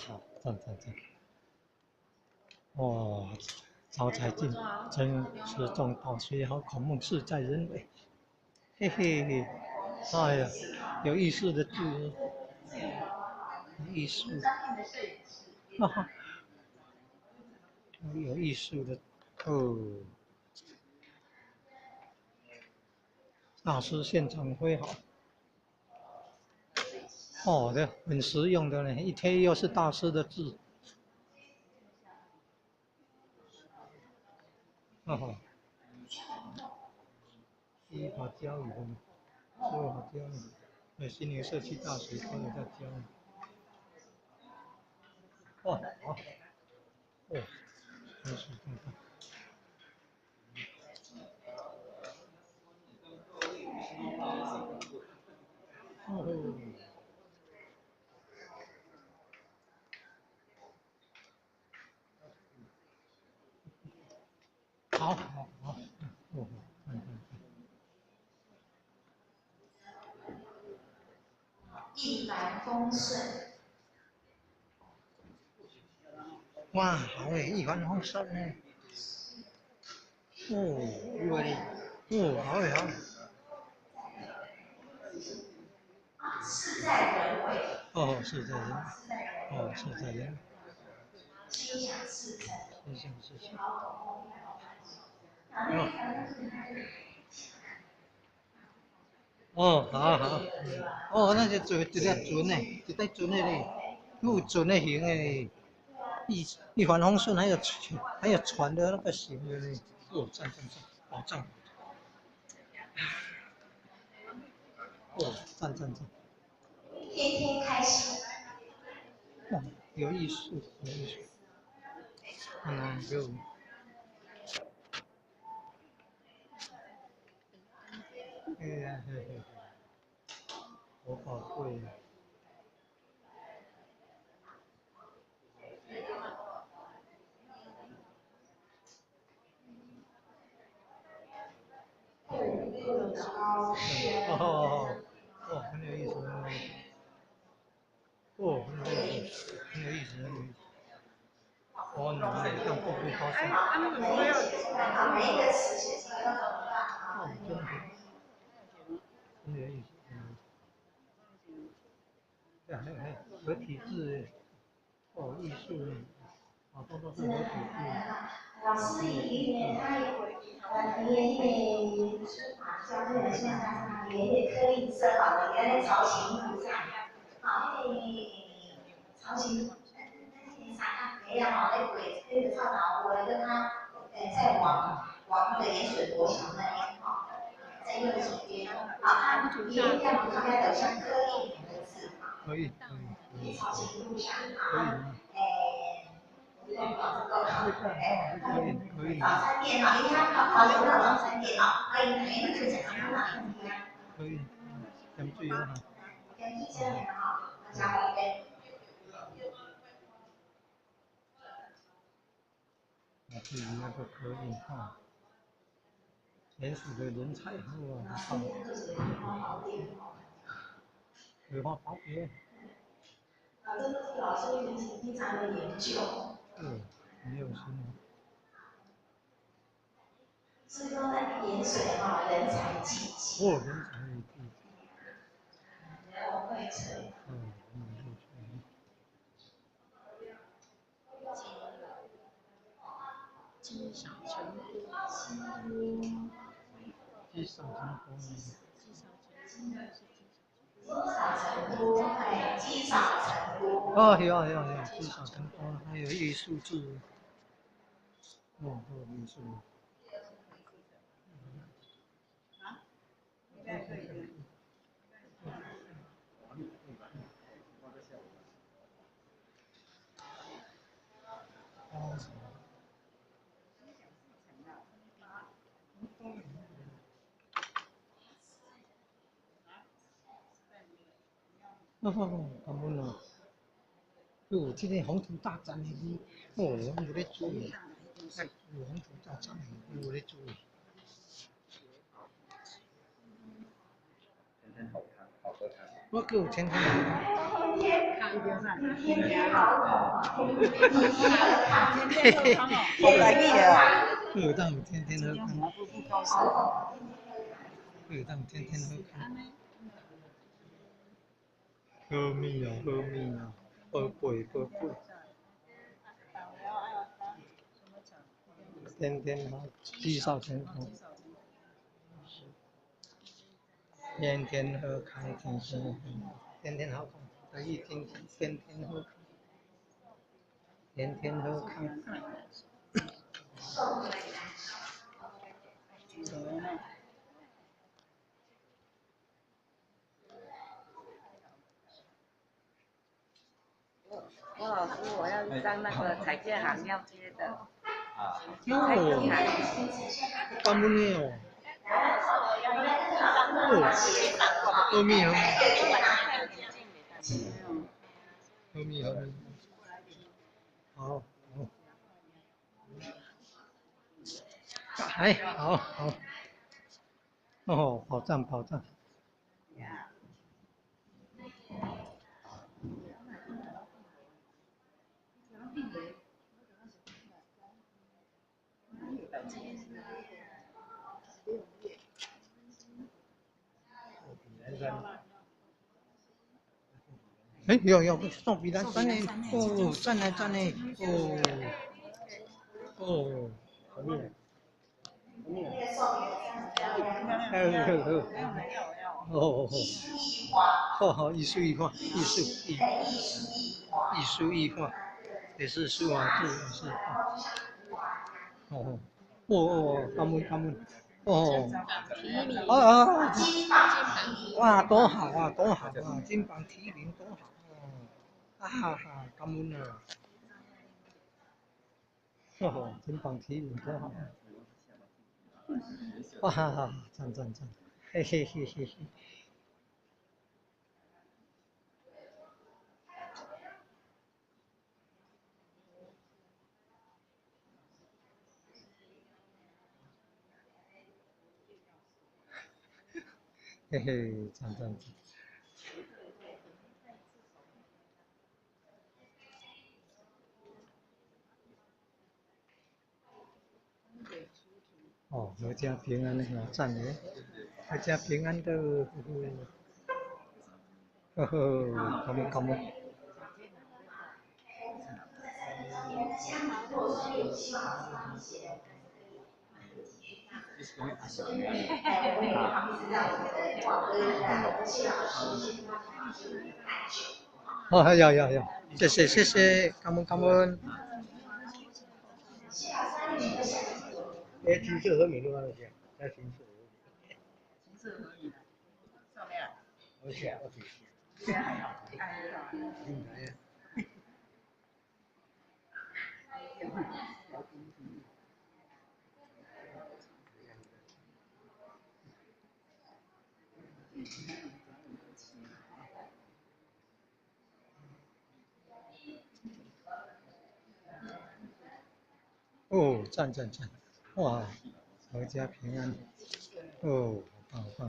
好，赞赞赞！哇，招财进，尊师重道，学好孔孟，事在人为。嘿嘿嘿，哎呀，有意思的字，艺术，哈哈，有艺术的哦。大师现场挥毫。哦，这很实用的呢，一贴又是大师的字。哦，依法教育的，说法教育，对，心灵社区大学都有在教。哦，好，哦，真是真棒。哦。好，好，好，哦，嗯嗯。一帆风顺。哇，好诶，一帆风顺呢。哦，哦，好诶，好。事在人为。哦，事在人。哦，事在人。心想事成。心想事成。哦，好好。哦，那就做一只船呢，一只船的咧，有船的形的咧，一帆风顺，还有船的那个形的咧。哦，赞赞赞，宝藏。哦，赞赞赞。天天开心。哇，有艺术，有艺术。嗯，有。哎呀，嘿嘿，好宝贵啊！哦哦，很有意思，哦，很有意思，很有意思，很有意思。哦，那让步步高升。哦，真好，很有意思，嗯。对，还有合体字，哦，艺术，好多都是合体字。老师，伊他伊迄个书法教那个算啥啥，伊迄个刻印色好，伊安尼曹行菩萨，好，迄个曹行，那啥啊，哎呀吼，咧过那个臭头有跟他，在往那个盐水国小那边吼，在右手边，好，他伊这样子看起来像刻印两个字，可以，可以，曹行菩萨，可以。可以，早餐店哈，因为他跑有那早餐店哈，欢迎来那个讲讲那可以，点水哈。点水这样哈，真方便。啊，对于那个可以哈，潜水的人才哇，好。葵花宝典。啊，这都是老师平常的研究。嗯，很有心。所以说，咱盐水哈，人才济济。哦，人才济济。人文荟萃。嗯，人文荟萃。积少成多。积少成多。积少成多。积少成多，哎，积少成多。哦，有有有，积少成多，还有艺术字。哦，哦，艺术。哦，感恩哦。哦，这个宏图大展的字，哦，拢有咧注意。有宏图大展的，有咧注意。天天好汤，好喝汤。我閣有天天天天好。好来去啊！閣有當有天天好康，閣有當天天好康。好物哦，好物哦，寶貝寶貝。天天好，積少成多。天天好康，天天天天好康，得意天天天天好康，天天好康。郭老师，我要一张那个彩电行要接的。哟，感恩的哦。哦，好物好物。好物好物。好，好。哎，好好。哦，宝藏宝藏。哎，有有送比兰山的，哦，赞嘞赞嘞，哦，哦，好厉害，哎，好好，哦哦，好好，艺术艺画，艺术艺，艺术艺画，也是书法字，也是，哦哦哦，感恩感恩，哦，啊啊，哇，多好啊，多好啊，金榜题名多好哦，啊哈，感恩啊，哦，金榜题名多好，哇哈哈，赞赞赞，嘿嘿嘿嘿嘿。嘿嘿，赞赞赞！哦，闔家平安的，赞的，闔家平安的，呵呵，感恩感恩。哦，要要要，谢谢谢谢，感恩感恩。哎，金色和米路那些，在金色。金色和米，上面。我写，我写。现在还好。应该。哦，赞赞赞！哇，闔家平安，哦，好棒棒。